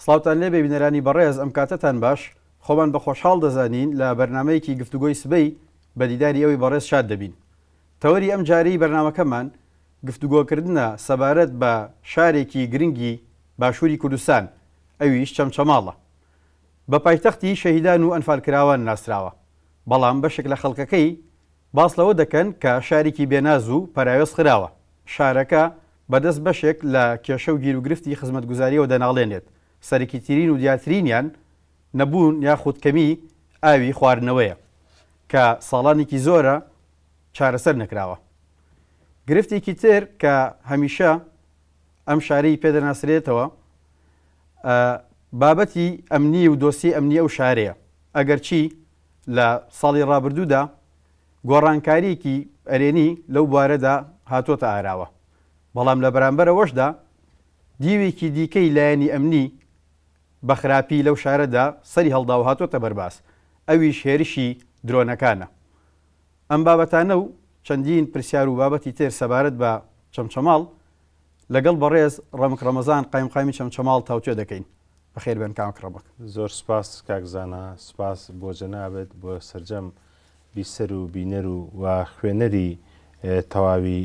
سڵاوتان لێبێ بینەرانی بەڕێز ئەم کاتەتان باش، خۆمان بە خۆشحاڵ دەزانین لە بەرنامەیەکی گفتوگۆی سبەی بە دیداری ئێوەی بەڕێز شاد دەبین. تەوەری ئەم جارەی بەرنامەکەمان گفتوگۆکردنە سەبارەت بە شارێکی گرنگی باشووری کوردستان ئەویش چەمچەماڵە. بە پایتەختی شەهیدان و ئەنفالکراوان ناسراوە، بەڵام بەشێک لە خەڵکەکەی باس لەوە دەکەن کە شارێکی بێناز و پەراوێز خراوە، شارەکە بەدەست بەشێک لە کێشە و گیروگرفتی خزمەتگوزارییەوە دەناڵێنێت، سەرەکیترین و دیارترینیان نەبوون یاخود کەمیی ئاوی خواردنەوەیە کە ساڵانێکی زۆرە چارەسەر نەکراوە. گرفتێکی تر کە هەمیشە ئەم شارەی پێ دەناسرێتەوە بابەتی ئەمنی و دۆسیەی ئەمنی ئەو شارەیە، ئەگەرچی لە ساڵی ڕابردوودا گۆڕانکارییەکی ئەرێنی لەو بوارەدا هاتۆتە ئاراوە، بەڵام لە بەرامبەر ئەوەشدا دیوێکی دیکەی لایەنی ئەمنی بە خراپی لەو شارەدا سەری هەڵدا و هاتۆتە بەرباس، ئەویش هێرشی درۆنەکانە. ئەم بابەتانە و چەندین پرسیار و بابەتی تر سەبارەت بە چەمچەماڵ لەگەڵ بەڕێز ڕەمک ڕەمەزان قایمقامی چەمچەماڵ تاوتوێ دەکەین. بەخێر بێن کاک ڕەمک. زۆر سوپاس کاک زانا، سوپاس بۆ جەنابت، بۆ سەرجەم بیسەر و بینەر و و خوێنەری تەواوی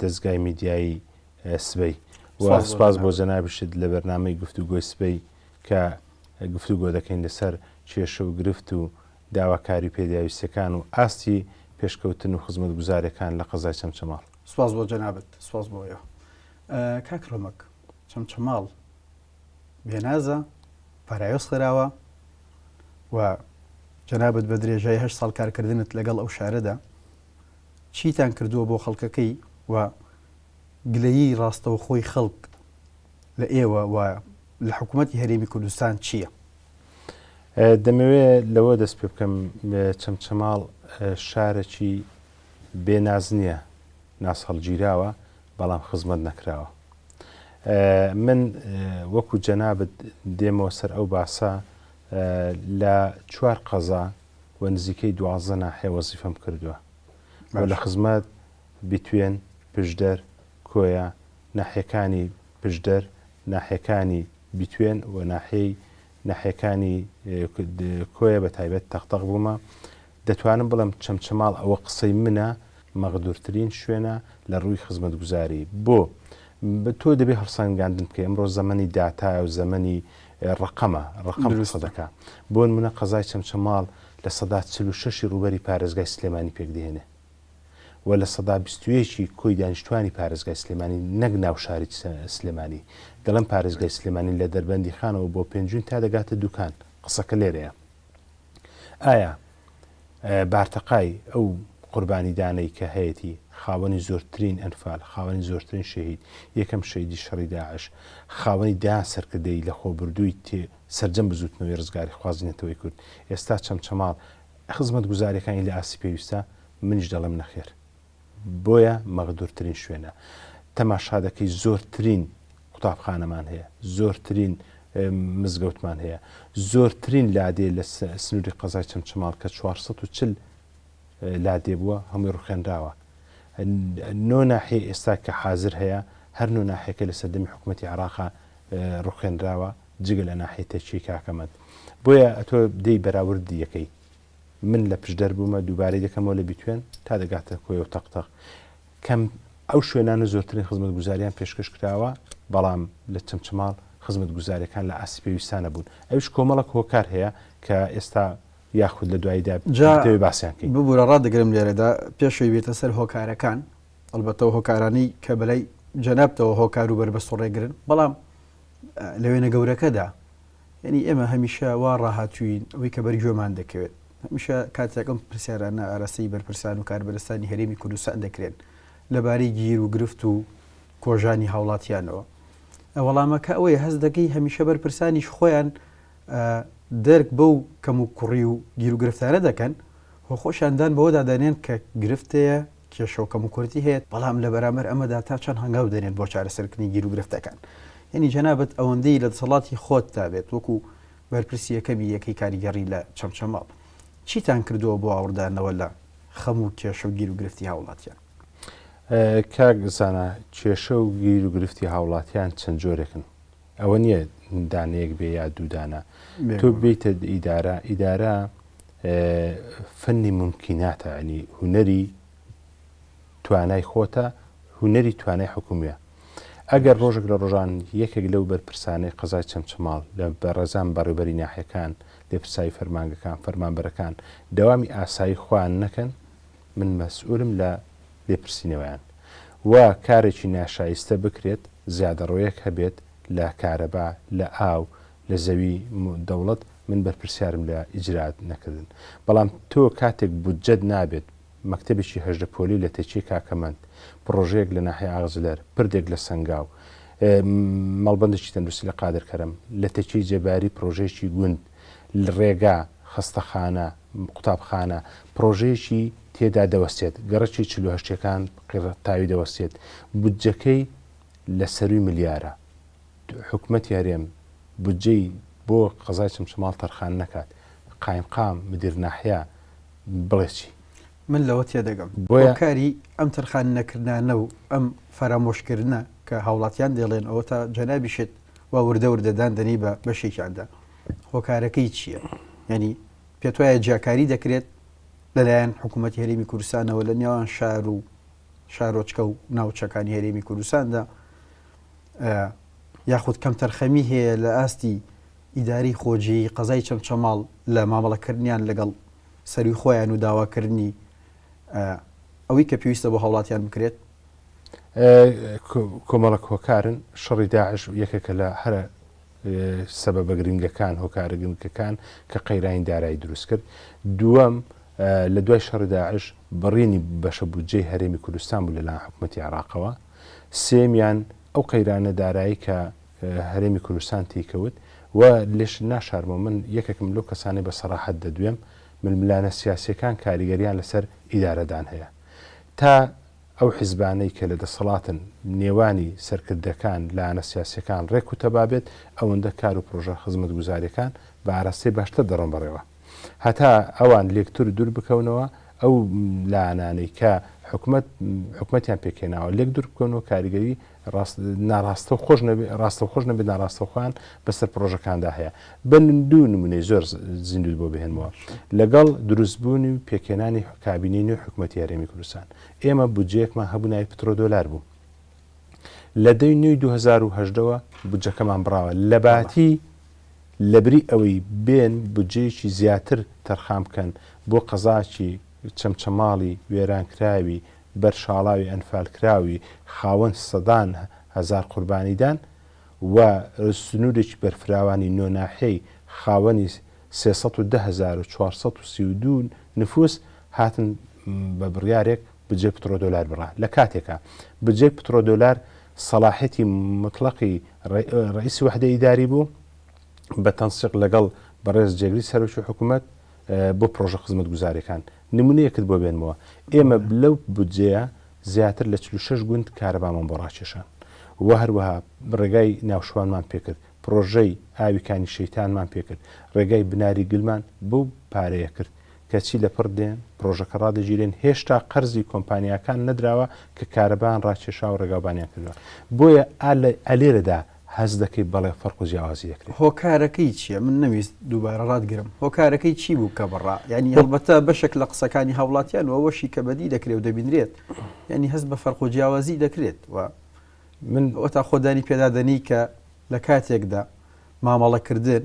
دەزگای میدیایی سبەی و سوپاس بۆ جەنابیشت لە بەرنامەی گفتوگۆی سبەی کە گفتوگۆ دەکەین لەسەر کێشە و گرفت و داواکاری و پێداویستیەکان و ئاستی پێشکەوتن و خزمەتگوزاریەکان لە قەزای چەمچەماڵ. سوپاس بۆ جەنابت. سوپاس بۆ ئێوە. کاک ڕەمەک، چەمچەماڵ بێنازە، پەراوێز خراوە و جەنابت بە درێژای هەشت ساڵ کارکردنت لەگەڵ ئەو شارەدا چیتان کردووە بۆ خەڵکەکەی و گلەیی ڕاستەوخۆی خەڵک لە ئێوە و لە حکوومەتی هەرێمی کوردستان چییە؟ دەمەوێ لەوە دەست پێ بکەم چەمچەماڵ شارێکی بێ ناز نییە، ناز هەڵگیراوە بەڵام خزمەت نەکراوە. من وەکو جەنابت دێمەوە سەر ئەو باسە لە چوار قەزا و نزیکەی 12 ناحیە وەزیفەم کردووە و لە خزمەت بیتوێن، پشدەر، کۆیە، ناحیەکانی پشدەر، ناحیەکانی بیتوێن و ناحیەی ناحیەکانی کۆیە بە تایبەت تەقتەق بوومە دەتوانم بڵێم چەمچەماڵ ئەوە قسەی منە مەغدورترین شوێنە لە ڕووی خزمەتگوزاری بۆ تۆ دەبێ هەڵسەنگاندن بکەی ئەمڕۆ زەمەنی داتایە و زەمەنی ڕەقەمە ڕەقەم قسە دەکا بۆ نمونە قەزای چەمچەماڵ 46% ی ڕووبەری پارێزگای سلێمانی پێک دێنێ و 21% ی کۆی دانیشتوانی پارێزگای سلێمانی نەک ناو شاری سلێمانی دەڵێم پارێزگای سلێمانی لە دەربەندی خانەوە بۆ پێنجوین تا دەگاتە دوکان قسەکە لێرەیە ئایا بارتەقای ئەو قوربانیدانەی کە هەیەتی، خاوەنی زۆرترین ئەنفال، خاوەنی زۆرترین شەهید، یەکەم شەهیدی شەڕی داعش، خاوەنی دەیان سەرکردەی لەخۆبردووی تێ سەرجەم بزووتنەوەی ڕزگاریخوازی نەتەوەی کورد، ئێستا چەمچەماڵ خزمەتگوزاریەکانی لە ئاستی پێویستە؟ منیش دەڵێم نەخێر. بۆیە مەغدورترین شوێنە. تەماشا دەکەی زۆرترین قوتابخانەمان هەیە، زۆرترین مزگەوتمان هەیە، زۆرترین لادێ لە سنووری قەزای چەمچەماڵ کە 440 لادێ بووە هەمووی ڕوخێنراوە. نۆ ناحیە ئێستا کە حازر هەیە هەر نۆ ناحیەکە لە سەردەمی حکوومەتی عێراقا ڕوخێنراوە جگە لە ناحیەی تەکیەی کاکەمەند. بۆیە ئەتۆ دێی بەراوردی یەکەی من لە پشدەر بوومە دووبارەی دەکەمەوە لە بیتوێن تا دەگاتە کۆیە و تەق تەق کەم ئەو شوێنانە زۆرترین خزمەتگوزاریان پێشکەش کراوە بەڵام لە چەمچەماڵ خزمەتگوزاریەکان لە ئاستی پێویستا نەبوون ئەویش کۆمەڵک هۆکار هەیە کە ئێستا یاخود لە دواییدا جا بتەوێ باسیان کەین. ببورە ڕادەگرم لێرەدا پێشەوەی بێتە سەر هۆکارەکان ئەڵبەتە ئەو هۆکارانەی کە بەلای جەنابتەوە هۆکار و بەربەست و ڕێگرن بەڵام لە وێنە گەورەکەدا یانی ئێمە هەمیشە وا ڕاهاتووین ئەوەی کە بەر گوێمان دەکەوێت هەمیشە کاتێک ئەم پرسیارانە ئاراستەی بەرپرسان و کاربەدەستانی هەرێمی کوردستان دەکرێن لەبارەی گیر و گرفت و کۆژانی هاوڵاتیانەوە وەڵامەکە ئەوەیە هەست دەکەی هەمیشە بەرپرسانیش خۆیان دەرک بەو کەم و کوڕی و گیر و گرفتانە دەکەن و خۆشیان دان بەوەدا دەنێن کە گرفتەیە کێشە و کەموکورتی هەیە، بەڵام لە بەرامبەر ئەمەدا تا چەند هەنگاو دەنێت بۆ چارەسەرکردنی گیروگرفتەکان؟ یەنی جەنابت ئەوەندەی لە دەسەڵاتی خۆتدا بێت وەکو بەرپرسی یەکەمی یەکەی کاریگەڕی لە چەمچەماڵ چیتان کردووە بۆ ئاوڕدانەوە لە خەم و کێشە و گیروگرفتی هاوڵاتیان؟ کاک زانا کێشە و گیروگرفتی هاوڵاتیان چەند جۆرێکن. ئەوە نییە دانەیەک بێ یا دوو دانە. تۆ بێیتە ئیدارە، ئیدارە فەنی مومکیناتە، یانی هونەری توانای خۆتە، هونەری توانای حکومیە. ئەگەر ڕۆژێک لە ڕۆژان یەکێک لەو بەرپرسانەی قەزای چەمچەماڵ، لە بەڕێزان بەڕێوبەری ناحیەکان، لێپرساوی فەرمانگەکان، فەرمانبەرەکان دەوامی ئاسایی خۆیان نەکەن، من مەسئولم لە لێپرسینەوەیان و کارێکی ناشایستە بکرێت، زیادەڕۆیەک هەبێت لە کارەبا، لە ئاو، لە زەوی دەوڵەت، من بەرپرسیارم لە ئیجرائات نەکردن. بەڵام تۆ کاتێک بودجەت نابێت، مەکتەبێکی 18 پۆلی لە تەکیەی کاکەمەند، پڕۆژەیەک لە ناحیەی ئاغجلەر، پردێک لە سەنگاو، مەڵبەندێکی تەندروستی لە قادر کەرەم، لە تەکیەی جەباری پڕۆژەیەکی گوند، ڕێگا، خەستەخانە، قوتابخانە، پڕۆژەیەکی تێدا دەوەستێت، گەڕەکی چلوهەشتیەکان قیڕتاوی دەوەستێت، بودجەکەی لە سەرووی ملیارە، حکومەتی هەرێم بودجەی بۆ قەزای چەمچەماڵ تەرخان نەکات، قایمقام، مدیر ناحیە بڵێ چی؟ من لەوە تێدەگەم بۆیە هۆکاری ئەم تەرخان نەکردنانە و ئەم فەرامۆشکردنە کە هاوڵاتیان دەیڵێن ئەوەتا جەنابیشت وا وردە وردە دان دەنێی بە بەشێکیاندا هۆکارەکەی چییە؟ یانی پێتوایە جیاکاری دەکرێت لەلایەن حکوومەتی هەرێمی کوردستانەوە لە نێوان شار و شارۆچکە و ناوچەکانی هەرێمی کوردستاندا یاخود کەمتەرخەمی هەیە لە ئاستی ئیداری خۆجێی قەزای چەمچەماڵ لە مامەڵەکردنیان لەگەڵ سەروی خۆیان و داواکردنی ئەوەی کە پێویستە بۆ هاوڵاتیان بکرێت؟ کۆمەڵک هۆکارن، شەڕی داعش یەکێکە لە هەرە سەبەبە گرنگەکان، هۆکارە گرنگەکان کە قەیرانی دارایی دروست کرد. دووەم، لە دوای شەڕی داعش بڕینی بەشە بودجەی هەرێمی کوردستان بوو لەلایەن حکومەتی عێراقەوە. سێیەمیان، ئەو قەیرانە دارایی کە هەرێمی کوردستان تێیکەوت و لێشت ناشارمەوە من یەکێکم لەو کەسانەی بە سەراحەت دەدوێم، ململانە سیاسییەکان کاریگەریان لەسەر ئیدارەدان هەیە. تا ئەو حیزبانەی کە لە دەسەڵاتن نێوانی سەرکردەکان، لایەنە سیاسییەکان ڕێک و تەبا بێت، ئەوەندە کار و پڕۆژە خزمەتگوزارییەکان بە ئاراستەی باشتر دەڕۆن بەڕێوە. هەتا ئەوان لێکتر دوور بکەونەوە، ئەو لایەنانەی کە حکومەت حکومەتیان پێکهێناوە لێک دوور بکەونەوە کاریگەری ڕاست ناڕاستەوخۆش نەبێ ڕاستەوخۆش نەبێت ناڕاستەوخۆیان بەسەر پڕۆژەکاندا هەیە. بە دوو نمونەی زۆر زیندووت بۆ بهێنمەوە. لەگەڵ دروستبوونی و پێکهێنانی کابینەی نوێی حکومەتی هەرێمی کوردستان ئێمە بودجەیەکمان هەبوو ناوی پترۆدۆلار بوو. لە دەی نوێی 2018 وە بودجەکەمان بڕاوە. لەباتی لەبری ئەوەی بێن بودجەیەکی زیاتر تەرخان بکەن بۆ قەزاکی چەمچەماڵی وێرانکراوی بەر شاڵاوی ئەنفالکراوی خاوەن سەدان هەزار قوربانیدان و سنوورێکی بەرفراوانی نۆ ناحیەی خاوەنی 310432 نفوس هاتن بە بڕیارێک بودجەی پترۆدۆلار بڕا لە کاتێکا بودجەی پترۆدۆلار سەڵاحیەتی موتڵەقی ڕەئیسی وەحدەی ئیداری بوو بە تەنسیق لەگەڵ بەڕێز جێگری سەرۆکی حکوومەت بۆ پڕۆژە خزمەتگوزاریەکان. نمونەیەکت بۆ بێنمەوە، ئێمە لەو بودجەیە زیاتر لە 46 گوند کارەبامان بۆ ڕاکێشان و هەروەها ڕێگای ناوشوانمان پێکرد، پڕۆژەی ئاوی کانی شەیتانمان پێکرد، ڕێگای بناری گلمان بەو پارەیە کرد، کەچی لەپڕ دێن پڕۆژەکە ڕادەگیرێن، هێشتا قەرزی کۆمپانیاکان نەدراوە کە کارەبایان ڕاکێشاوە و ڕێگاوبانیان کردوە. بۆیە ئا لێرەدا هەست دەکەی بەڵێ فەرق و جیاوازی دەکرێت. هۆکارەکەی چیە؟ من نەمویست دووبارە ڕاتگرم. هۆکارەکەی چی بوو کە بڕا؟ یانی هەڵبەتە بەشێک لە قسەکانی هاوڵاتیان و ئەوەشی کە بەدی دەکرێ و دەبینرێت یانی هەست بە فەرق و جیاوازی دەکرێت و من ئەوەتا خۆ دانی پێدا دەنێی کە لە کاتێکدا مامەڵەکردن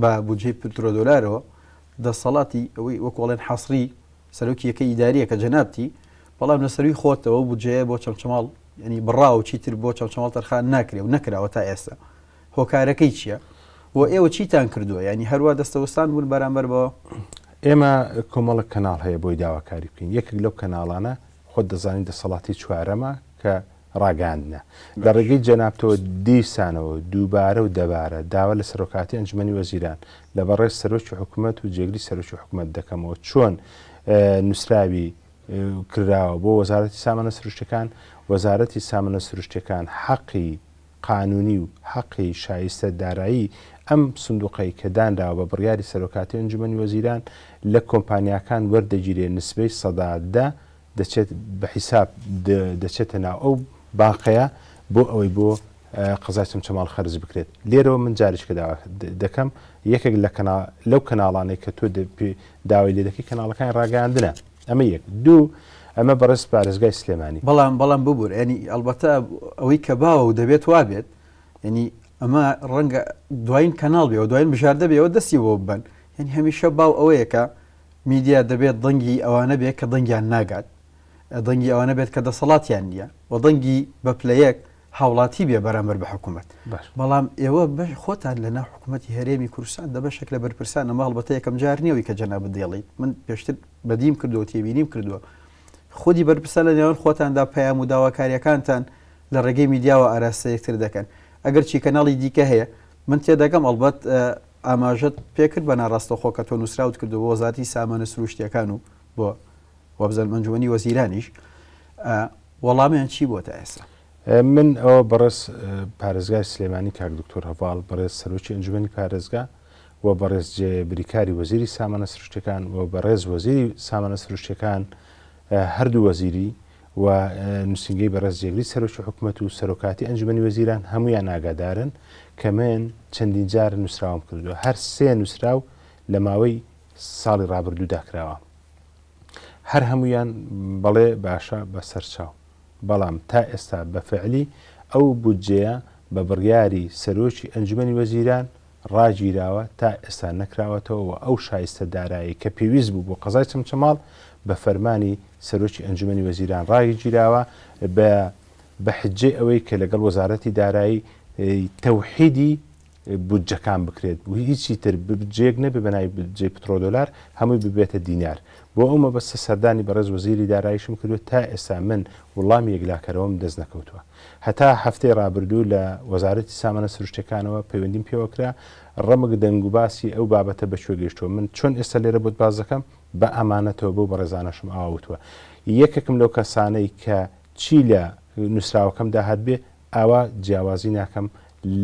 بە بودجەی پترۆدۆلارەوە دەسەڵاتی ئەوەی وەکو ئەڵێن حەسری سەرۆکی یەکەی ئیداریە کە جەنابتی بەڵام لە سەروی خۆتەوە ئەو بودجەیە بۆ چەمچەماڵ یعنی بڕا و چیتر بۆ چەمچەماڵ تەرخان ناکرێ و نەکراوە تا ئێستا هۆکارەکەی چییە و ئێوە چیتان کردووە یعنی هەروا دەستەوەستان بوون بەرامبەر بەوە؟ ئێمە کۆمەڵک کەناڵ هەیە بۆی داواکاری بکەین یەکێک لەو کەناڵانە خۆت دەزانی دەسەڵاتی چوارەمە کە ڕاگەیاندنە. لە ڕێگەی جەنابتەوە دیسانەوە دووبارە و دەبارە داوا لە سەرۆکاتی ئەنجومەنی وەزیران، لە بەڕێز سەرۆکی حکومەت و جێگری سەرۆکی حکومەت دەکەمەوە چۆن نووسراوی کراوە بۆ وەزارەتی سامانە سروشتیەکان، وەزارەتی سامانە سروشتیەکان حەقی قانونی و حەقی شایستە دارایی ئەم سندوقەی کە دانراوە بە بڕیاری سەرۆکاتی ئەنجومەنی وەزیران لە کۆمپانیاکان وەردەگیرێ نسبەی 10% دەچێت بە حیساب دەچێتە ناو ئەو بانقەیە بۆ ئەوەی بۆ قەزای چەمچەماڵ خەرج بکرێت. لێرەوە من جارێکیکە داوا دەکەم یەکێک لە کەناڵ لەو کەناڵانەی کە تۆ داوای لێ دەکەی کەناڵەکانی ڕاگەیاندنە. ئەمە یەک. دوو، ئەمە بەڕێز پارێزگای سلێمانی. بەڵام بەڵام ببور یانی ئەڵبەتە ئەوەی کە باوە و دەبێت وابێت یانی ئەمە ڕەنگە دوایین کەناڵ بێ و دوایین بژاردە بێ و دەستی بۆ ببەن یانی هەمیشە باو ئەوەیە کە میدیا دەبێت دەنگی ئەوانە بێ کە دەنگیان ناگات دەنگی ئەوانە بێت کە دەسەڵاتیان نییە و دەنگی بە پلە یەک هاوڵاتی بێ بەرامبەر بە حکوومەت بەڵام ئێوە بەش خۆتان لە ناو حکوومەتی هەرێمی کوردستان دە بەشێک لە بەرپرسان ئەمە هەڵبەتە یەکەم جار نییە ئەوی کە جەنابت دەیڵێیت من پێشتر بەدیم کردووە تێبینیم کردووە خودی بەرپرسان لە نێوان خۆتاندا پەیام و داواکاریەکانتان لە ڕێگەی میدیاوە ئاراستە یەکتر دەکەن ئەگەرچی کەناڵی دیکە هەیە من تێدەگەم ئەڵبەت ئاماژەت پێکرد بە ناڕاستەوخۆ کە تۆ نووسراوت کردو بۆ وەزارەتی سامانە سروشتیەکان و بۆ وابزانم ئەنجومەنی وەزیرانیش وەڵامیان چی بووە تا ئێستا؟ من ئەوە بەڕێز پارێزگای سلێمانی کاک دکتۆر هەڤاڵ، بەڕێز سەرۆکی ئەنجومەنی پارێزگا و بەڕێز جێ بریکاری وەزیری سامانە سروشتیەکان و بەڕێز وەزیری سامانە سروشتیەکان هەردوو وەزیری و نووسینگەی بەڕێز جێگری سەرۆکی حکومەت و سەرۆکاتی ئەنجومەنی وەزیران هەموویان ئاگادارن کە من چەندین جار نووسراوم کردووە هەر سێ نووسراو لە ماوەی ساڵی ڕابردوودا کراوە. هەر هەموویان بەڵێ باشە بە سەرچاو. بەڵام تا ئێستا بە فعلی ئەو بودجەیە بە بڕیاری سەرۆکی ئەنجومەنی وەزیران ڕاگیراوە تا ئێستا نەکراوەتەوە و ئەو شایستە دارایی کە پێویست بوو بۆ قەزای چەمچەماڵ بە فەرمانی سەرۆکی ئەنجومەنی وەزیران ڕاگیراوە بە بە حجەی ئەوەی کە لەگەڵ وەزارەتی دارایی تەوحیدی بودجەکان بکرێت و هیچی تر بودجەیەک نەبێ بە ناوی بودجەی پترۆدۆلار هەمووی ببێتە دینار بۆ ئەو مەبەستە سەردانی بەڕێز وەزیری داراییشم کردووە تا ئێستا من وڵامی یەکلاکەرەوەم دەست نەکەوتووە هەتا هەفتەی ڕابردوو لە وەزارەتی سامانە سروشتیەکانەوە پەیوەندیم پێوە کرا ڕەمک دەنگوباسی ئەو بابەتە بە کوێ گەیشتووە من چۆن ئێستا لێرە بۆت باس دەکەم بە ئامانەتەوە بەو بەڕێزانەشم ئاوا وتووە یەکێکم لەو کەسانەی کە چی لە نووسراوەکەمدا هاتبێ ئاوا جیاوازی ناکەم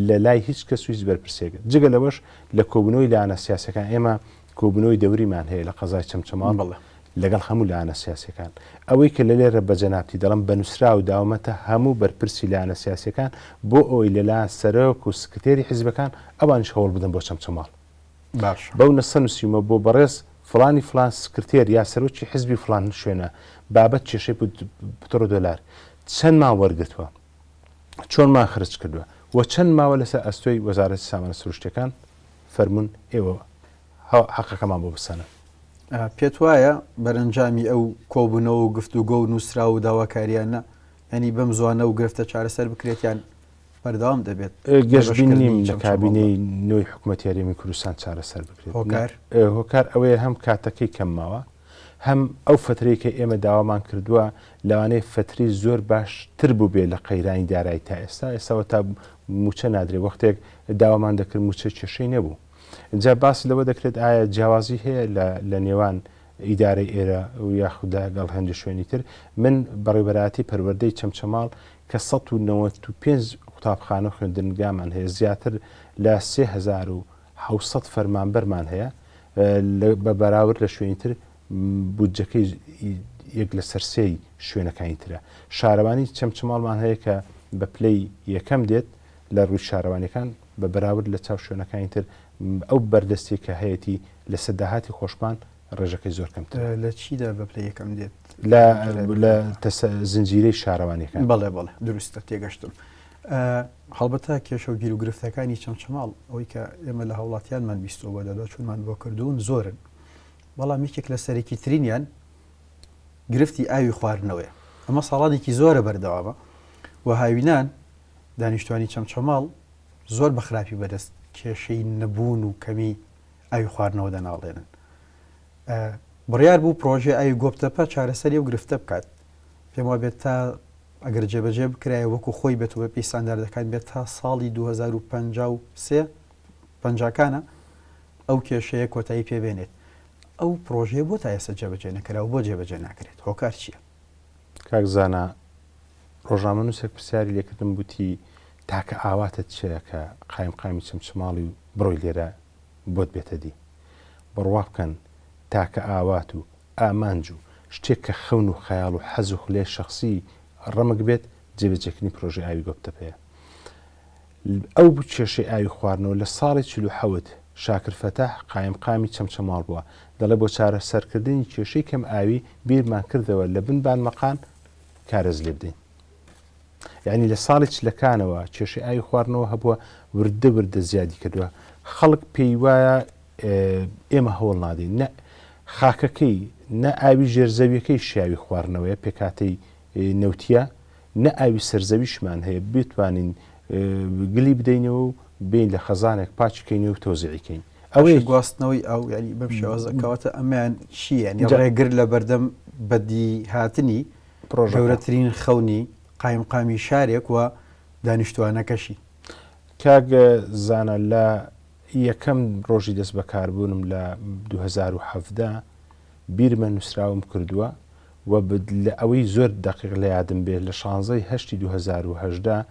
لە لای هیچ کەس و هیچ بەرپرسێک. جگە لەوەش لە کۆبوونەوەی لایەنە سیاسیەکان ئێمە کۆبوونەوەی دەوریمان هەیە لە قەزای چەمچەماڵ بەڵێ. لەگەڵ هەموو لایەنە سیاسیەکان. ئەوەی کە لە لێرە بە جەنابتی دەڵێم بە نووسراو داومەتە هەموو بەرپرسی لایەنە سیاسیەکان بۆ ئەوەی لە لایەن سەرۆک و سکرتێری حیزبەکان ئەوانیش هەوڵ بدەن بۆ چەمچەماڵ. باشە. بەو نەسە نووسیومە بۆ بەڕێز فڵانی فڵان سکرتێر یا سەرۆکی حیزبی فڵان شوێنە بابەت کێشەی پترۆدۆلار چەندمان وەرگرتووە؟ چۆنمان خرج کردووە و چەند ماوە لەسەر ئەستۆی وەزارەتی سامانە سروشتیەکان فەرموون ئێوە حەقەکەمان بۆ بسەنن. پێت وایە بەرەنجامی ئەو کۆبوونەوە و گفتوگۆ و نووسراو و داواکارییانە یانی بەم زووانە ئەو گرفتە چارەسەر بکرێت یان بەردەوام دەبێت؟ گەشبین نیم لە کابینەی نوێی حکومەتی هەرێمی کوردستان چارەسەر بکرێت. هۆکار؟ هۆکار ئەوەیە هەم کاتەکەی کەم ماوە، هەم ئەو فەترەی کە ئێمە داوامان کردووە لەوانەیە فەترەی زۆر باش تر بووبێ لە قەیرانی دارایی تا ئێستا، ئێستا وەتا مووچە نادرێ، وەختێک داوامان دەکرد مووچە کێشەی نەبوو. جا باس لەوە دەکرێت ئایا جیاوازی هەیە لە لە نێوان ئیدارەی ئێرە و یاخود لەگەڵ هەندێ شوێنی تر؟ من بەڕێوبەرایەتی پەروەردەی چەمچەماڵ کە 195 قوتابخانە و خوێندنگامان هەیە زیاتر لە 3700 فەرمانبەرمان هەیە بە بەراورد لە شوێنی تر بودجەکەی یەک لەسەر سێی شوێنەکانی ترە. شارەوانی چەمچەماڵمان هەیە کە بە پلەی یەکەم دێت لە ڕووی شارەوانیەکان بە بەراورد لە چاو شوێنەکانی تر ئەو بەردەستی کە هەیەتی لەسەر داهاتی خۆشمان ڕێژەکەی زۆر کەمترە. لە چیدا بە پلەی یەکەم دێت؟ لە لە زنجیرەی شارەوانیەکان. بەڵێ بەڵێ دروستە تێگەشتم. هەڵبەتە کێشە و گیروگرفتەکانی چەمچەماڵ ئەوەی کە ئێمە لە هاوڵاتیانمان بیستووە بەدواداچوونمان بۆ کردوون زۆرن، بەڵام یەکێک لە سەرەکیترینیان گرفتی ئاوی خواردنەوەیە. ئەمە ساڵانێکی زۆرە بەردەوامە و هاوینان دانیشتوانی چەمچەماڵ زۆر بە خراپی بەدەست کێشەی نەبوون و کەمی ئاوی خواردنەوە دەناڵێنن. بڕیار بوو پرۆژەی ئاوی گۆپتەپە چارەسەری ئەو گرفتە بکات. پێم وابێت تا ئەگەر جێبەجێ بکرایە وەکو خۆی بێت و بەپێی ستانداردەکان بێت تا ساڵی 2053 پەنجاکانە ئەو کێشەیە کۆتایی پێ بێنێت. ئەو پرۆژەیە بۆ تا ئێستا جێبەجێ نەکرا و بۆ جێبەجێ ناکرێت؟ هۆکار چییە؟ کاک زانا، ڕۆژنامەنووسێک پرسیاری لێکردم گوتی تاکە ئاواتت چییە کە قایمقامی چەمچەماڵی و بڕۆی لێرە بۆت بێتە دی؟ بڕوا بکەن تاکە ئاوات و ئامانج و شتێک کە خەون و خەیاڵ و حەز و خولیای شەخسی ڕەمک بێت جێبەجێکردنی پرۆژەی ئاوی گۆپتەپەیە. ئەو کێشەی ئاوی خواردنەوە لە ساڵی 47 شاکر فەتاح قایمقامی چەمچەماڵ بووە دەڵێ بۆ چارەسەرکردنی کێشەی کەم ئاوی بیرمان کردەوە لە بن بانمەقان کارێز لێ بدەین. یانی لە ساڵی چلەکانەوە کێشەی ئاوی خواردنەوە هەبووە وردە وردە زیادی کردووە خەڵک پێی وایە ئێمە هەوڵ نادەین نە خاکەکەی نە ئاوی ژێرزەویەکەی شیاوی خواردنەوەیە پێکاتەی نەوتیە نە ئاوی سەرزەویشمان هەیە بتوانین گلی بدەینەوە و بین لە خەزانێک پاچکەین و تۆزیعیکەین ئەوەی گواستنەوەی ئاو یعنی بەم شێوازە کەواتە ئەمەیان چییە ڕێگر لە بەردەم بەدی هاتنی گەورەترین خەونی قایمقامی شارێک و دانیشتوانەکەشی. کاک زانا لە یەکەم ڕۆژی دەست بەکاربوونم لە 2017 بیرمە نووسراوم کردووە و لە ئەوەی زۆر دەقیق لە یادم بێت لە شانزەی هەشتی 2018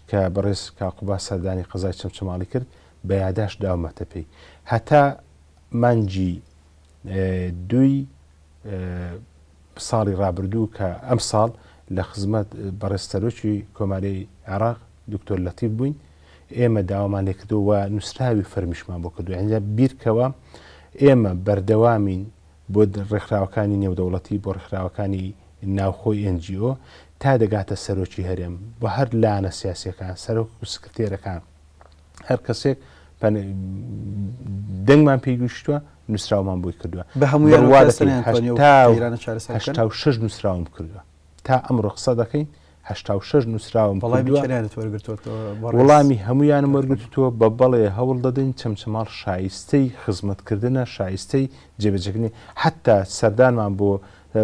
کە بەڕێز کاک قوباد سەردانی قەزای چەمچەماڵی کرد بە یاداشت داومەتە پێی هەتا مانگی دووی ساڵی ڕابردوو کە ئەمساڵ لە خزمەت بەڕێز سەرۆکی کۆماری عێراق دکتۆر لەتیف بووین ئێمە داوامان لێکردووە و نووسراوی فەرمیشمان بۆ کردووە یعنی بیرکەوە ئێمە بەردەوامین بۆ ڕێکخراوەکانی نێودەوڵەتی بۆ ڕێکخراوەکانی ناوخۆی NGO تا دەگاتە سەرۆکی هەرێم بۆ هەر لایەنە سیاسیەکان سەرۆک و سکرتێرەکان هەر کەسێک دەنگمان پێی گەیشتووە نووسراومان بۆی کردووە بە هەموویان بڕوا دەکەین 86 نووسراوم کردووە تا ئەمڕۆ قسە دەکەین 86 نووسراوم کردووە وەڵامی هەمویانم وەرگرتووە بە بەڵێ هەوڵ دەدەین چەمچەماڵ شایستەی خزمەتکردنە شایستەی جێبەجێکردنی حتا سەردانمان بۆ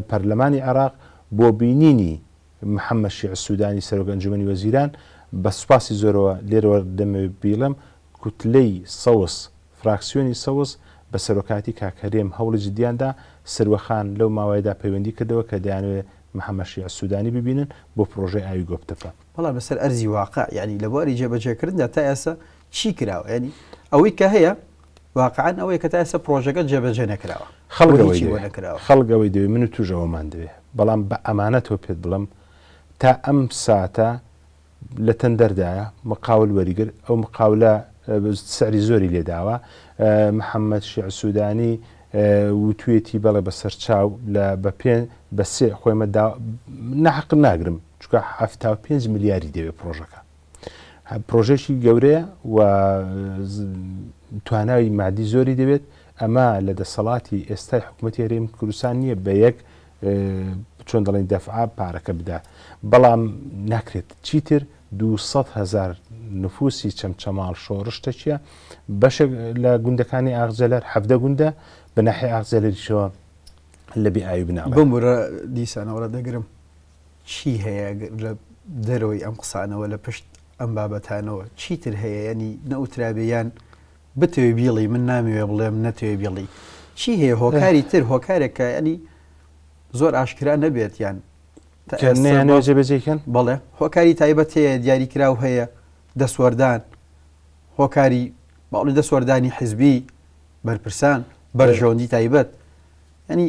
پەرلەمانی عێراق بۆ بینینی محەممەد شیع سوودانی سەرۆک ئەنجوومەنی وەزیران، بە سوپاسی زۆرەوە لێرەوە دەمەوێت بیڵێم کوتلەی سەوز، فراکسیۆنی سەوز بە سەرۆکایەتی کاک هەرێم هەوڵی جدیان دا، سروە خان لەو ماوەیەدا پەیوەندی کردەوە کە دەیانەوێت محەممەد شیع سوودانی ببینن بۆ پڕۆژەی ئاوی گۆپتەپە. بەڵام لەسەر ئەرزی واقع یانی لە بواری جێبەجێکردندا تا ئێستا چی کراوە؟ یانی ئەوەی کە هەیە واقعەن ئەوەیە کە تا ئێستا پڕۆژەکە جێبەجێ نەکراوە. خەڵک ئەوەی دەوێ، خەڵک ئەوەی دەوێ، من و توش ئەوەمان دەوێ، بەڵام بە ئەمانەتەوە پێت بڵێم تا ئەم ساتە لە تەندەردایە، مقاول وەریگر، ئەو مقاولە سعری زۆری لێداوە، محەممەد شیع سوودانی وتوێتی بەڵێ بە سەرچاو لە بە پێ بە سێ خۆیمە دا ناحەق ناگرم چونکە 75 ملیاری دەوێ پڕۆژەکە. پرۆژەیەکی گەورەیە و توانای مادی زۆری دەوێت، ئەمە لە دەسەڵاتی ئێستای حکوومەتی هەرێمی کوردستان نییە بە یەک چۆن دەڵێن دەفعە پارەکە بدا، بەڵام ناکرێت چیتر 200 هەزار نفوسی چەمچەماڵ شۆڕش تەکیە بەشێک لە گوندەکانی ئاغجەلەر حەڤدە گوندە بە ناحیە ئاغجەلەریشەوە لە بێ ئاوی بناڵێن. بمبورە دیسانەوە دەگرم چی هەیە لە دەرەوەی ئەم قسانەوە لە پشت ئەم بابەتانەوە چیتر هەیە یانی نەوترابێ یان بتەوێ بیڵی من نامەوێ بڵێم نەتەوێ بیڵی چی هەیە هۆکاری تر هۆکارێک کە ینی زۆر ئاشکرا نەبێت یان جێبەجێکەن بەڵێ هۆکاری تایبەت هەیە دیاریکراو هەیە دەسوەردان هۆکاری باڵی دەسوەردانی حزبی بەرپرسان بەرژەوەندی تایبەت ینی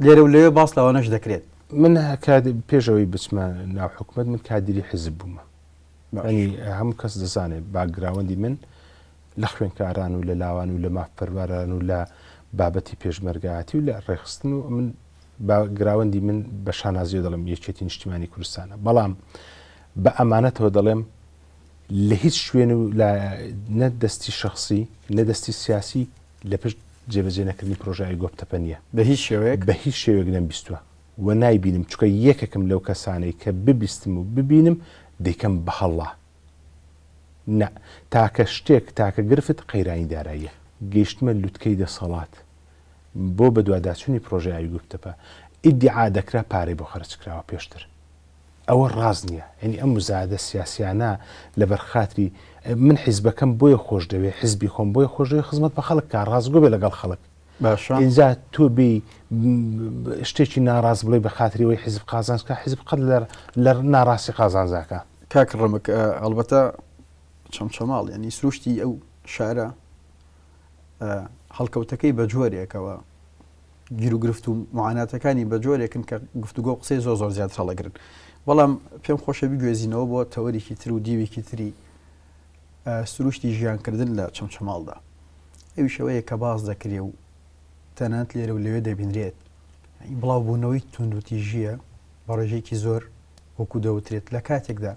لێرە و لەوێ باس لەوانەش دەکرێت. من کات پێش ئەوەی بچمە ناو حکومەت من کادیری حیزب بوومە. ینی هەموو کەس دەزانێت باکگراوەندی من لە خوێنکاران و لە لاوان و لە مافپەروەران و لە بابەتی پێشمەرگایەتی و لە ڕێکخستن و من باکگراوەندی من بە شانازیەوە دەڵێم یەکێتی نیشتیمانی کوردستانە بەڵام بە ئەمانەتەوە دەڵێم لە هیچ شوێن و لە نە دەستی شخصی نە دەستی سیاسی لە پشت جێبەجێ نەکردنی پرۆژە ئای گۆپتەپە نییە. بە هیچ شێوەیەک؟ بە هیچ شێوەیەک نەمبیستووە و نایبینم، چونکە یەکێکم لەو کەسانەی کە ببیستم و ببینم دەیکەم بە هەڵە. نا، تاکە شتێک، تاکە گرفت قەیرانی داراییە. گەیشتمە لوتکەی دەسەڵات بۆ بەدواداچوونی پرۆژەی ئاوی گۆپتەپە، ئیدیعا دەکرا پارەی بۆ خەرج کراوە پێشتر. ئەوە ڕاست نیە یانی ئەم مزایدە سیاسیانە لەبەر خاتری من حیزبەکەم بۆیە خۆش دەوێ حیزبی خۆم بۆیە خۆش دەوێ خزمەت بە خەڵک کا ڕاستگۆ بێ لەگەڵ خەڵک باشە ئینجا تۆ بێی شتێکی ناڕاست بڵێ بە خاتری ئەوەی حیزب قازانج کا حیزب قەت لە لە ناڕاستی قازانج ناکا. کاک ڕمک ئەڵبەتە چەمچەماڵ یانی سروشتی ئەو شارە هەڵکەوتەکەی بە جۆرێکەوە گیروگرفت و معاناتەکانی بە جۆرێکن کە گفتوگۆ و قسەی زۆر زۆر زیاتر هەڵەگرن. بەڵام پێم خۆشە بیگوێزینەوە بۆ تەوەرێکی تر و دیوێکی تری. سروشتی ژیانکردن لە چەمچەماڵدا ئەویش ئەوەیە کە باس دەکرێ و تەنانەت لێرە و لەوێ دەبینرێت بڵاوبوونەوەی توندوتیژییە بە ڕێژەیەکی زۆر وەکو دەوترێت لە کاتێکدا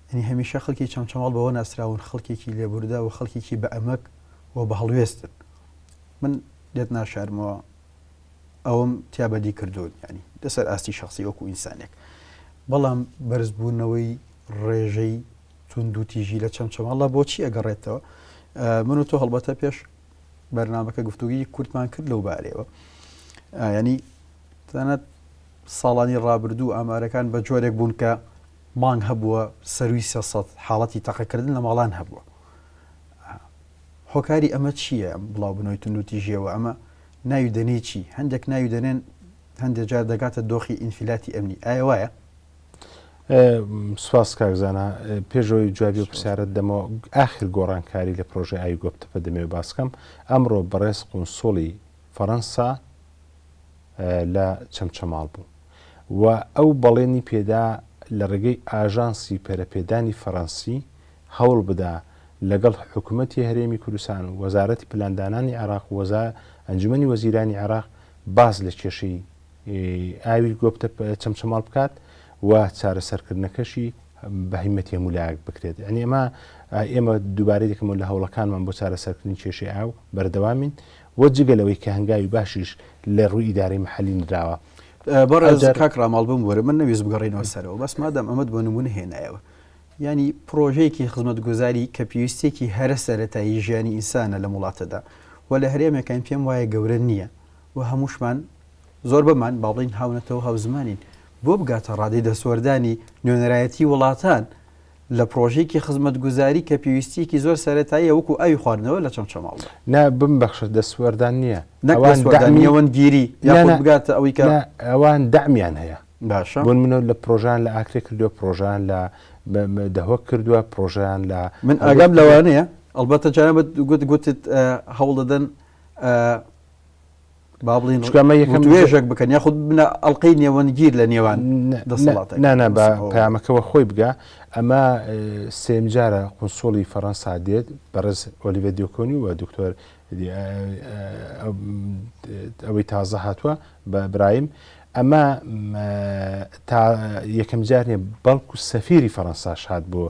یعنی هەمیشە خەڵکی چەمچەماڵ بەوە ناسراون خەڵکێکی لێبوردە و خەڵکێکی بە ئەمەک و بە هەڵوێستن من لێت ناشارمەوە ئەوەم تیا بەدی کردوون یعنی لەسەر ئاستی شخصی وەکو ئینسانێک بەڵام بەرزبوونەوەی ڕێژەی توندوتیژی لە چەمچەماڵدا بۆچی ئەگەڕێتەوە؟ من و تۆ هەڵبەتە پێش بەرنامەکە گفتوگوی کورتمان کرد لەو بارەیەوە ینی تەنانەت ساڵانی ڕابردوو ئامارەکان بە جۆرێک بوون کە مانگ هەبووە سەروی 300 حاڵەتی تەقەکردن لە ماڵان هەبووە هۆکاری ئەمە چییە بڵاوبنەوەی توندوتیژیەوە ئەمە ناوی دەنێ چی هەندێک ناوی دەنێن هەندێک جار دەگاتە دۆخی ئینفلاتی ئەمنی ئایا وایە؟ سوپاس کاک زانا پێش ئەوەی جوابی ئەو پرسیارەت دەمەوە ئاخر گۆڕانکاری لە پرۆژەی ئاوی گۆپتەپە دەمەوێت باس کەم ئەمڕۆ بەڕێز قونسوڵی فەڕەنسا لە چەمچەماڵ بوو و ئەو بەڵێنی پێدا لە ڕێگەی ئاژانسی پەرەپێدانی فەڕەنسی هەوڵ بدا لەگەڵ حکومەتی هەرێمی کوردستان و وەزارەتی پلاندانانی عێراق و ئەنجومەنی وەزیرانی عێراق باس لە کێشەی ئاوی گۆپتە چەمچەماڵ بکات و چارەسەرکردنەکەشی بە هیمەتی هەموو لایەک بکرێت یعنی ئەمە ئێمە دووبارەی دەکەمەوە لە هەوڵەکانمان بۆ چارەسەرکردنی کێشەی ئاو بەردەوامین و جگە لەوەی کە هەنگاوی باشیش لە ڕووی ئیدارەی محەلی نراوە. بەڕێز کاک ڕاماڵ بمبورە من نەویست بگەڕێینەوە سەرەوە بەس مادام ئەمەت بۆ نمونە هێنایەوە یانی پڕۆژەیەکی خزمەتگوزاری کە پێویستیەکی هەرە سەرەتایی ژیانی ئینسانە لەم وڵاتەدا و لە هەرێمێکاین پێم وایە گەورە نییە و هەمووشمان زۆربەمان با بڵێین هاونەتەوە هاوزمانین بۆ بگاتە ڕادەی دەستوەردانی نوێنەرایەتی وڵاتان لە پڕۆژەیەکی خزمەتگوزاری کە پێویستیەکی زۆر سەرەتاییە وەکو ئاوی خواردنەوە لە چەمچەماڵدا. نا بمبەخشە دەستوەردان نییە نەک ئەوان دەستوەردان دەعمی نێوەندگیری نا یاخود نا بگاتە ئەوەی کە نا ئەوان دەعمیان هەیە باشە. بۆ نمونە لە پڕۆژەیان لە ئاکرێ کردووە پڕۆژەیان لە دهۆک کردووە پڕۆژەیان لە من هەولێر ئاگام کردووە. لەوانەیە ئەڵبەتە جەنابت گوت گوتت هەوڵ دەدەن با بڵێین چونکە ئەمە یەکەم وتوێژێک بکەن یاخود بنە ئەڵقەی نێوەندگیر لە نێوان دەسەڵاتەکان. نا نا بە بەس ئەوە. پەیامەکەوە خۆی بگا ئەمە سێیەم جارە قونسوڵی فەڕەنسا دێت بەڕێز ئۆلیڤێ دیۆکۆنی و دکتۆر ئەوەی تازە هاتووە بە برایم ئەمە تا یەکەم جار نیە بەڵکو سەفیری فەڕەنساش هات بۆ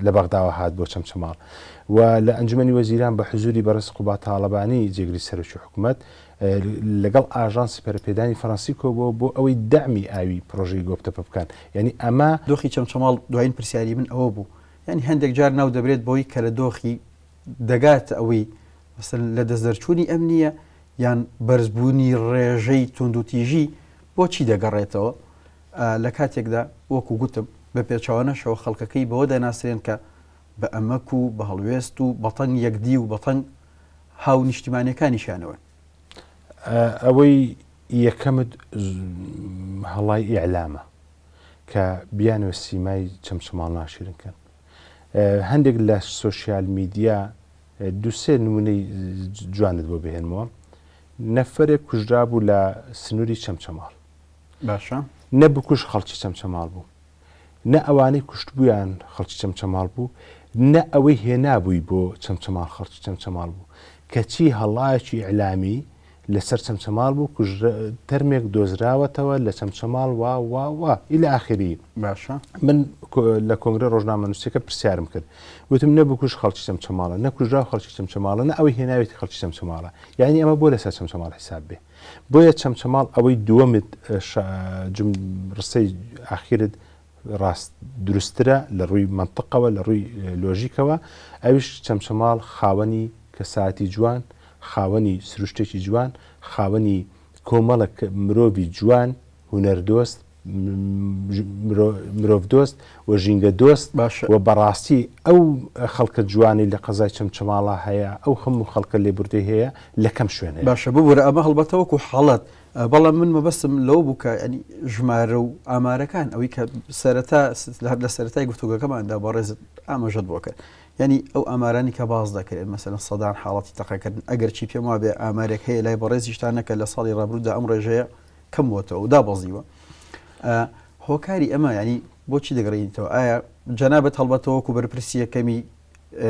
لە بەغداوە هات بۆ چەمچەماڵ و لە ئەنجومەنی وەزیران بە حزوری بەڕێز قوباد تاڵەبانی جێگری سەرۆکی حکومەت لەگەڵ ئاژانسی پەرەپێدانی فەرەنسی کۆبووە بۆ ئەوەی دەعمی ئاوی پرۆژەی گۆپتەپە بکەن یعنی ئەمە دۆخی چەمچەماڵ دوایین پرسیاری من ئەوە بوو یعنی هەندێک جار ناو دەبرێت بەوەی کە لە دۆخی دەگاتە ئەوەی مەسەلەن لە دەست دەرچوونی ئەمنییە یان بەرزبوونی ڕێژەی توندوتیژی بۆچی دەگەڕێتەوە لە کاتێکدا وەکو گوتم بە پێچەوانەشەوە خەڵکەکەی بەوە دەناسرێن کە بە ئەمەک و بە هەڵوێست و بەتەنگ یەکدی و بەتەنگ هاونیشتیمانیەکانیشیانەوەن. ئەوەی یەکەمت هەڵای ئیعلامە کە بیانەوێت سیمای چەمچەماڵ ناشیرن کەن. هەندێک لە سۆشیال میدیا دوسێ نمونەی جوانت بۆ بهێنمەوە نەفەرێک کوژرابوو لە سنووری چەمچەماڵ باشە نە بکوژ خەڵکی چەمچەماڵ بوو نە ئەوانەی کوشتبوویان خەڵکی چەمچەماڵ بوو نە ئەوەی هێنابووی بۆ چەمچەماڵ خەڵکی چەمچەماڵ بوو کەچی هەڵایەکی ئیعلامی لەسەر چەمچەماڵ بوو کوژرا تەرمێک دۆزراوەتەوە لە چەمچەماڵ وا وا وا الی آخره باشە. من لە کۆنگرە ڕۆژنامەنووسیەکە پرسیارم کرد وتم نە بکوژ خەڵکی چەمچەماڵە نە کوژراو خەڵکی چەمچەماڵە نە ئەوەی هێناوێتی خەڵکی چەمچەماڵە یعنی ئەمە بۆ لەسەر چەمچەماڵ حیساب بێ بۆیە چەمچەماڵ ئەوەی دووەمت ڕستەی ئاخیرت ڕاست دروستترە لە ڕووی مەنتقەوە لە ڕووی لۆژیکەوە ئەویش چەمچەماڵ خاوەنی کەسایەتی جوان خاوەنی سروشتێکی جوان خاوەنی کۆمەڵێک مرۆڤی جوان هونەردۆست مرۆڤدۆست و ژینگەدۆست باشە. و بەڕاستی ئەو خەڵکە جوانەی لە قەزای چەمچەماڵا هەیە ئەو هەموو خەڵکە لێبوردەی هەیە لە کەم شوێن هەیە. باشە ببورە ئەمە هەڵبەتە وەکو حاڵەت بەڵام من مەبەستم لەوە بوو کە یانی ژمارە و ئامارەکان ئەوەی کە سەرەتا هەر لە سەرەتای گفتوگۆکەماندا بەڕێزت ئاماژەت بۆ کرد یانی ئەو ئامارانی کە باس دەکرێن مەسەلەن سەدان حاڵەتی تەقەکردن ئەگەرچی پێم وابێ ئامارێک هەیە لای بەڕێزیشتانە کە لە ساڵی ڕابروودا ئەم ڕێژەیە کەم بۆتەوە و دابەزیوە هۆکاری ئەمە ینی بۆچی دەگەڕێنیتەوە ئایا جەنابەت هەڵبەتەوە وەکو بەرپرسی یەکەمی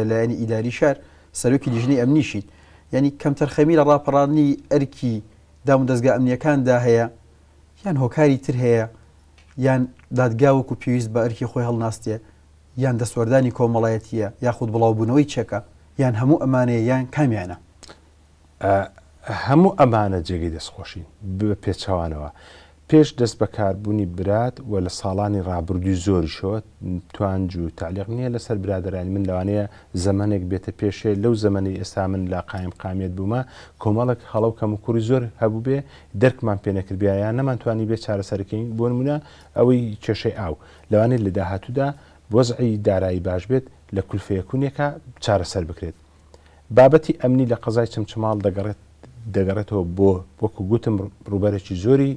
لایەنی ئیداری شار، سەرۆکی لیژنەی ئەمنیشیت، یانی کەمتەرخەمی لە ڕاپەڕاندنی ئەرکی دامودەزگا ئەمنییەکاندا هەیە یان هۆکاری تر هەیە یان دادگا وەکو پێویست بە ئەرکی خۆی هەڵناستێ یان دەستوەردانی کۆمەڵایەتییە یاخود بڵاوبوونەوەی چەکە یان هەموو ئەمانەیە یان کامیانە؟ هەموو ئەمانە جێگەی دەستخۆشین، بە پێچەوانەوە پێش دەستبەکاربوونی برات و لە ساڵانی ڕابردووی زۆریشەوە توانج و تەعلیق نییە لەسەر برادەرانی من لەوانەیە زەمەنێک بێتە پێشێ لەو زەمەنەی ئێستا من لە قایمقامیەت بوومە کۆمەڵێک هەڵە و کەموکوڕی زۆر هەبووبێ دەرکمان پێ نەکردبێ یان نەمانتوانیبێ چارەسەری کەین بۆ نموونە ئەوەی کێشەی ئاو لەوانەیە لە داهاتوودا وەزعی دارایی باش بێت لە کولفەیەکونێکا چارەسەر بکرێت. بابەتی ئەمنی لە قەزای چەمچەماڵ دەگەڕێت دەگەڕێتەوە بۆ وەکو گوتم ڕووبەرێکی زۆری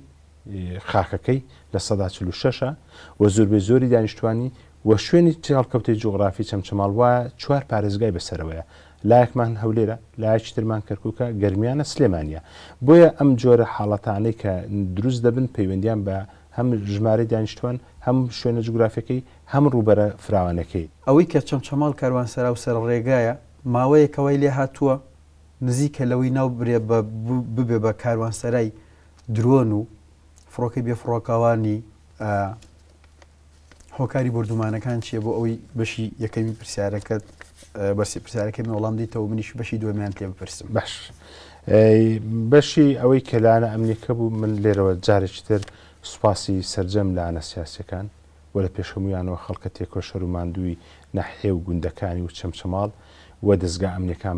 خاکەکەی 46% ە و زۆربەی زۆری دانیشتوانی و شوێنی هەڵکەوتەی جوغرافی چەمچەماڵ وایە چوار پارێزگای بەسەرەوەیە لایەکمان هەولێرە لایەکی ترمان کەرکووکە گەرمیانە سلێمانیە بۆیە ئەم جۆرە حاڵەتانەی کە دروست دەبن پەیوەندیان بە هەم ژمارەی دانیشتوان هەم شوێنە جوگرافیەکەی هەم ڕووبەرە فراوانەکەی. ئەوەی کە چەمچەماڵ کاروانسەرا و سەرڕێگایە، ماوەیەکە وای لێ هاتووە، نزیکە لەوەی ناو برێ بە ببێ بە کاروانسەرای درۆن و فڕۆکەی بێ فڕۆکەوانی. هۆکاری بۆردومانەکان چییە؟ بۆ ئەوەی بەشی یەکەمی پرسیارەکەت بەسی پرسیارەکەی من وەڵام دیتەوە منیش بەشی دووەمیان لێ بپرسم. باش بەشی ئەوەی کە لایەنە ئەمنیەکە بوو من لێرەوە جارێکی تر سوپاسی سەرجەم لایەنە سیاسیەکان و لە پێش هەموویانەوە خەڵکە تێکۆشەر و ماندووی ناحیە و گوندەکانی و چەمچەماڵ و دەزگا ئەمنیەکان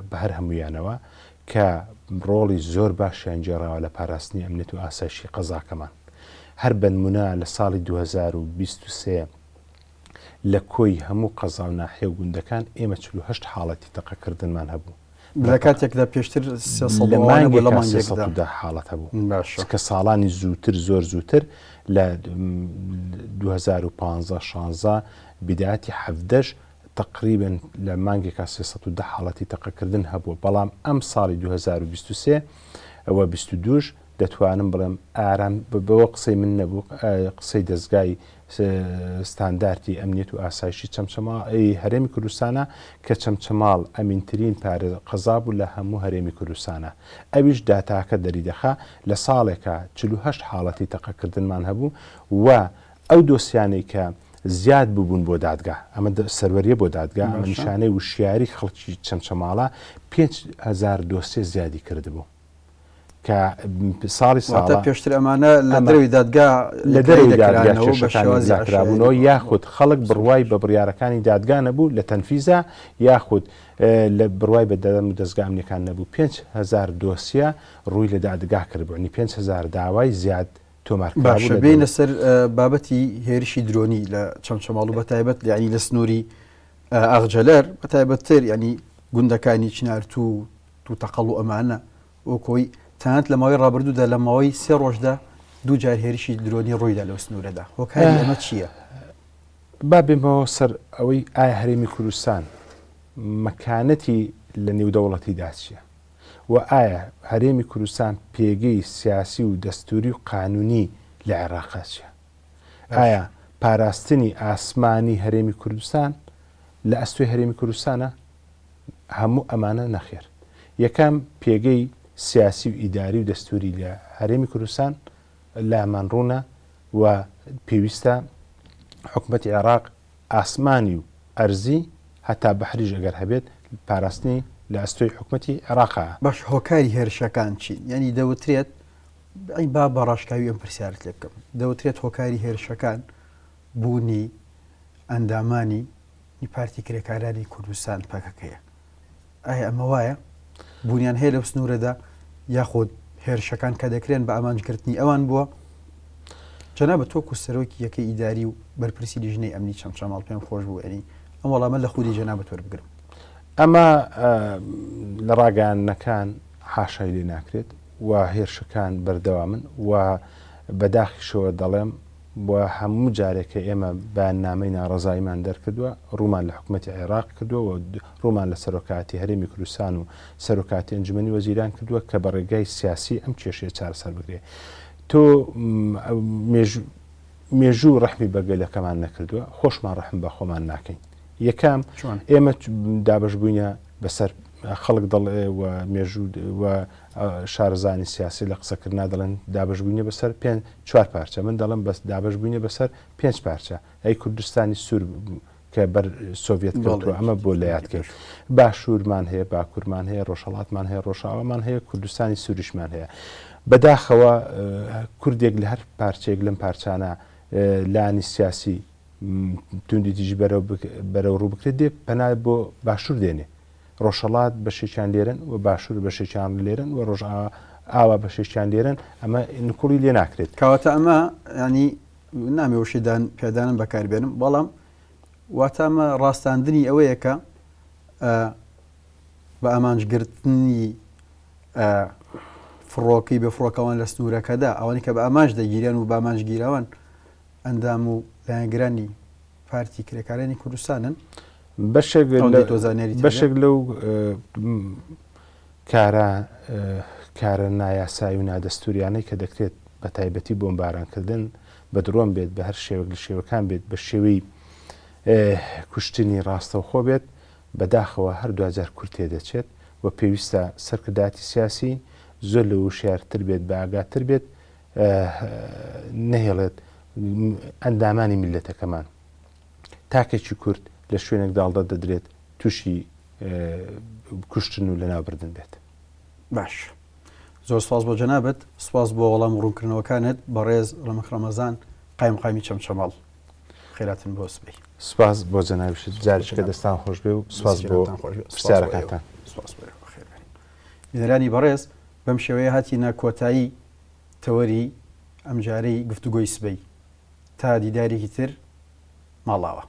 بە هەر هەموویانەوە کە ڕۆڵی زۆر باشیان گێڕاوە لە پاراستنی ئەمنیەت و ئاسایشی قەزاکەمان. هەر بەنمونە لە ساڵی 2023 لە کۆی هەموو قەزا و ناحیە و گوندەکان ئێمە 48 حاڵەتی تەقەکردنمان هەبوو. لە کاتێکدا پێشتر 300 لە ئەوانە بوو لە مانگێکا مانگێکدا. 310 حاڵەت هەبوو. باشە. چونکە ساڵانی زووتر زۆر زووتر لە 2015 16 بیدایەتی حەڤدەش تەقریبەن لە مانگێکا 310 حاڵەتی تەقەکردن هەبووە بەڵام ئەم ساڵی 2023 و 22 دەتوانم بڵێم ئارام بەوە قسەی من نەبوو قسەی دەزگای ستاندارتی ئەمنیەت و ئاسایشی چەمچەماڵ هەرێمی کوردستانە کە چەمچەماڵ ئەمینترین پارێز قەزا بوو لە هەموو هەرێمی کوردستانە ئەویش داتاکە دەریدەخا لە ساڵێکا 48 حاڵەتی تەقەکردنمان هەبوو و ئەو دۆسیانەی کە زیاد ببوون بۆ دادگا ئەمە سەروەریە بۆ دادگا ئەمە نیشانەی وشیاری خەڵکی چەمچەماڵە 5000 دۆسیە زیادی کردبوو. کە ساڵی ساڵە پێشتر ئەمانە لە دەرەوەی دادگا لە دەرەوەی دادگا کێشەکان یەکلاکرابوونەوە یاخود خەڵک بڕوای بە بڕیارەکانی دادگا نەبوو لە تەنفیزا یاخود لە بڕوای بە دەم و دەزگا ئەمنیەکان نەبوو 5000 دۆسیە ڕووی لە دادگا کردبوو ینی 5000 داوای زیاد تۆمار کرابوو باشە بێینە سەر بابەتی هێرشی درۆنی لە چەمچەماڵ و بەتایبەت یعنی لە سنووری ئاغجەلەر بەتایبەتتر یعنی گوندەکانی چنارتوو توتەقەڵ و ئەمانە وەکۆی تەنانەت لە ماوەی ڕابردوودا لە ماوەی سێ ڕۆژدا دوو جار هێرشی درۆنی ڕوویدا لەو سنوورەدا هۆکاری ئەمە چییە؟ با بێمەوە سەر ئەوەی ئایا هەرێمی کوردستان مەکانەتی لە نێودەوڵەتیدا چییە؟ و ئایا هەرێمی کوردستان پێگەی سیاسی و دەستوری و قانونی لە عێراقا چییە؟ ئایا پاراستنی ئاسمانی هەرێمی کوردستان لە ئەستۆی هەرێمی کوردستانە؟ هەموو ئەمانە نەخێر. یەکەم، پێگەی سیاسی و ئیداری و دەستووری لە هەرێمی کوردستان لامان ڕوونە و پێویستە حکومەتی عێراق ئاسمانی و ئەرزی هەتا بەحریش ئەگەر هەبێت پاراستنی لە ئەستۆی حکومەتی عێراقە. باش هۆکاری هێرشەکان چین؟ یانی دەوترێت با بە ڕاشکاوی ئەم پرسیارت لێ بکەم دەوترێت هۆکاری هێرشەکان بوونی ئەندامانی ی پارتی کرێکارانی کوردستان پەکەکەیە. ئایا ئەمە وایە؟ بوونیان هەیە لەو سنوورەدا یاخود هێرشەکان کە دەکرێن بە ئامانجگرتنی ئەوان بووە؟ جەنابت وەکو سەرۆکی یەکەی ئیداری و بەرپرسی لیژنەی ئەمنی چەمچەماڵ پێم خۆش بوو یانی ئەم وەڵامە لە خودی جەنابت وەربگرم. ئەمە لە ڕاگەیاندنەکان حاشای لێ ناکرێت و هێرشەکان بەردەوامن و بەداخیشەوە دەڵێم و هەموو جارێک کە ئێمە بەیاننامەی ناڕەزاییمان دەرکردووە، ڕوومان لە حکومەتی عێراق کردووە و ڕوومان لە سەرۆکایەتی هەرێمی کوردستان و سەرۆکایەتی ئەنجومەنی وەزیران کردووە کە بە ڕێگای سیاسی ئەم کێشەیە چارەسەر بکرێت. تۆ مێژوو ڕەحمی بە گەلەکەمان نەکردووە، خۆشمان ڕەحم بە خۆمان ناکەین. یەکەم ئێمە دابەش بووینە بەسەر خەڵک دەڵێ و مێژوو و شارەزانی سیاسی لە قسەکردنا دەڵێن دابەش بووینە بەسەر پێ چوار پارچە من دەڵێم بەس دابەش بووینە بەسەر پێنج پارچە ئەی کوردستانی سوور کە بەر سۆڤێت کەوتووە ئەمە بۆ لە یاد کەین باشوورمان هەیە باکوورمان هەیە ڕۆژهەڵاتمان هەیە ڕۆژاوامان هەیە کوردستانی سووریشمان هەیە بەداخەوە کوردێک لە هەر پارچەیەک لەم پارچانە لانی سیاسی توندوتیژی بەرەو ڕوو بکرێت دێ پەنا بۆ باشوور دێنێ. ڕۆژهەڵات بەشێکیان لێرەن و باشوور بەشێکیان لێرەن و ڕۆژئاوا بەشێکیان لێرەن، ئەمە نکوڵی لێ ناکرێت. کەواتە ئەمە یانی نامەوێ وشەی دان پێدانم بەکار بێنم، بەڵام واتە ئەمە ڕاستاندنی ئەوەیە کە بە ئامانجگرتنی فڕۆکەی بێ فڕۆکەوان لە سنوورەکەدا ئەوانەی کە بە ئامانج دەگیرێن و بە ئامانج گیراوان ئەندام و لایەنگرانی پارتی کرێکارانی کوردستانن. بەشێک بەشێک لەو کارە کارە نایاسایی و نادەستوریانەی کە دەکرێت بە تایبەتی بۆمبارانکردن بە درۆن بێت بە هەر شێوەک لە شێوەکان بێت بە شێوەی کوشتنی ڕاستەوخۆ بێت بەداخەوە هەر دواجار کورد تێدەچێت و پێویستە سەرکردایەتی سیاسی زۆر لە وشیارتر بێت بە ئاگاتر بێت نەهێڵێت ئەندامانی میللەتەکەمان تاکێکی کورد لە شوێنێک داڵدە دەدرێت تووشی کوشتن و لەناوبردن بێت. باش زۆر سپاس بۆ جەنابت سپاس بۆ وەڵام و ڕوونکردنەوەکانت بەڕێز ڕەمەک ڕەمەزان قایمقامی چەمچەماڵ خێراتن بۆ سبەی. سپاس بۆ جەنابیشت جارێکە دەستان خۆش بێ و سپاس بۆ پرسیارەکانتان. سپاس بۆ ئێوە بەخێر بێن. بینەرانی بەڕێز بەم شێوەیە هاتینە کۆتایی تەوەری ئەمجارەی گفتوگۆی سبەی. تا دیدارێکی تر ماڵاوا.